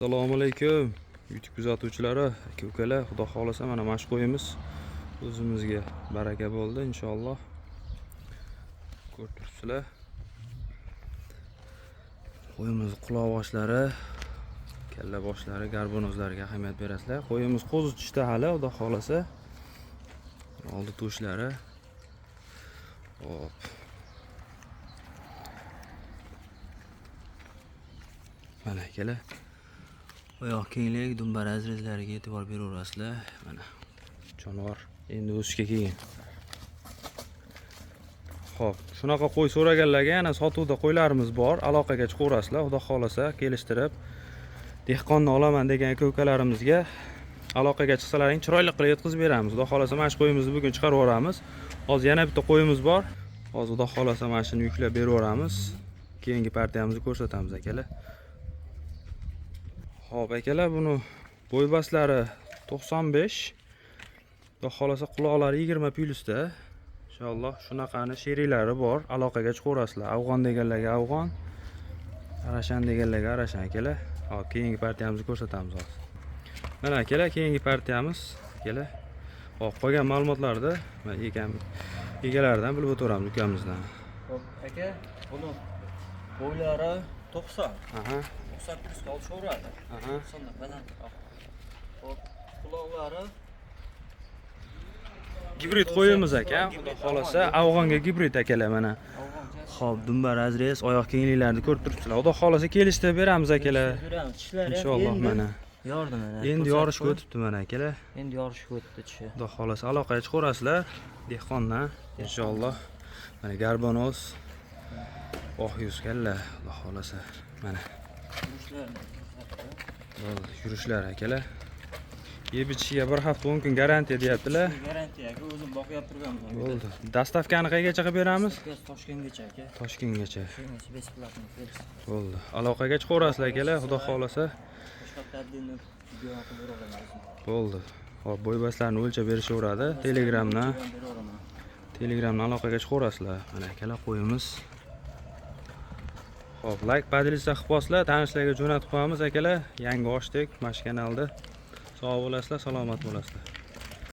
Assalomu alaykum YouTube kuzatuvchilari, aka ukalar. Xudo xohlasa, mana shu qo'yimiz o'zimizga baraka bo'ldi inshaalloh. Ko'rib turibsizlar. Qo'yimiz quloq boshlari, kalla boshlari, горбонос lariga ahamiyat berasizlar. Qo'yimiz qo'zi tushdi hali, Xudo xohlasa. Oldi to'shlari. Hop. Mana akalar. Oyoq kenglik, dumba разрез lariga e'tibor beraverasizlar. Mana jonivor endi o'sishga kelgan. Xo'p, shunaqa qo'y so'raganlarga yana sotuvda qo'ylarimiz bor. Aloqaga chiqaverasizlar, Xudo xohlasa kelishtirib dehqonni olaman degan aka ukalarimizga aloqaga chiqsalaring chiroyli qilib yetkazib beramiz. Xudo xohlasa mana shu qo'yimizni bugun chiqarib yuboramiz. Hozir yana bitta qo'yimiz bor. Hozir Xudo xohlasa mana shuni yuklab berib yuboramiz. Keyingi partiyamizni ko'rsatamiz, akalar. Xo'p, akalar, buni bo'ybaslari 95. Xudo xohlasa quloqlari 20 plyusda. Inshaalloh shunaqani sheriklari bor. Aloqaga chiqaverasizlar. Afg'on deganlarga afg'on, arashan deganlarga arashan, akalar. Hop, keyingi partiyamizni ko'rsatamiz hozir. Mana akalar, keyingi partiyamiz, akalar. Hop, qolgan ma'lumotlarni mana egalaridan bilib o'taveramiz, ukamizdan. Xo'p, aka, buni bo'ylari 90. 90 plyusga olishaveradi. 90 dan baland. Xo'p, quloqlari Gibrid qo'yimiz aka, Xudo xohlasa afg'onga gibrid, akalar, mana. Afg'oncha. Xo'p, dumba разрез, oyoq kengliklarini ko'rib turibsizlar. Xudo xohlasa kelishtirib beramiz, akalar. Beramiz. Tishlari ham Inshaalloh endi mana. Yordi mana. Endi Ko'rsatib yorishga qo'y. o'tibdi mana, akalar. Endi yorishga o'tdi tishi. Xudo xohlasa aloqaga chiqaverasizlar dehqondan inshaalloh. Mana горбонос, oq yuz kalla, Xudo xohlasa. Mana Yurishlarini bo'ldi, yurishlar, akalar. Yeb ichishiga bir hafta 10 kun garantiya deyaptilar. Garantiya aka, o'zim boqyap turganman. Bo'ldi. Доставка ni qayergacha qilib beramiz? Toshkentgacha, aka. Toshkentgacha. Toshkentgacha бесплатно berasiz. Bo'ldi. Aloqaga chiqaverasizlar, akalar, Xudo xohlasa. Boshqa tadbirni video qilib beraveramiz o'zim. Bo'ldi. Hop, bo'ybaslarni o'lchab berishaveradi Telegramdan. Beraveraman. Telegramdan aloqaga chiqaverasizlar. Mana akalar, qo'yimiz. Xo'p, like, поделиться qilib qo'yasizlar, tanishlarga jo'natib qo'yamiz, akalar. Yangi ochdik mana shu kanalda. Sog' bo'lasizlar, salomat bo'lasizlar.